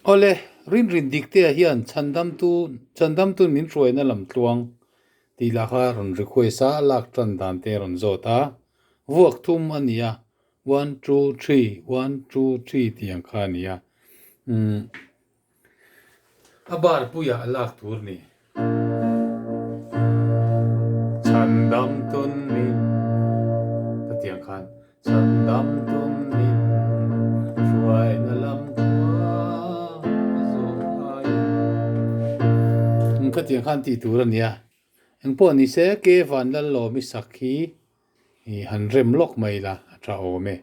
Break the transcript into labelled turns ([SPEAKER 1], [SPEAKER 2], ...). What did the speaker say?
[SPEAKER 1] Awle, Rinrin Diktea hian Chhandamtu Chhandamtu'n min hruaina lamtluang tih lah kha rawn request a, a lak tan dan te a rawn zawt a. Vuak thum a ni a, one two three, one two three tih ang kha a ni a. Umm a bar puiah a lak tur a ni. Chhandamtu'n min ka tih ang khan Chhandamtu'n min hruaina lam tluang ka zawh laiin ka tih ang khan tih tur a ni a. Engpawh ni se ke van Lallawm i sak hi han rem lawk mai la a tha awm e.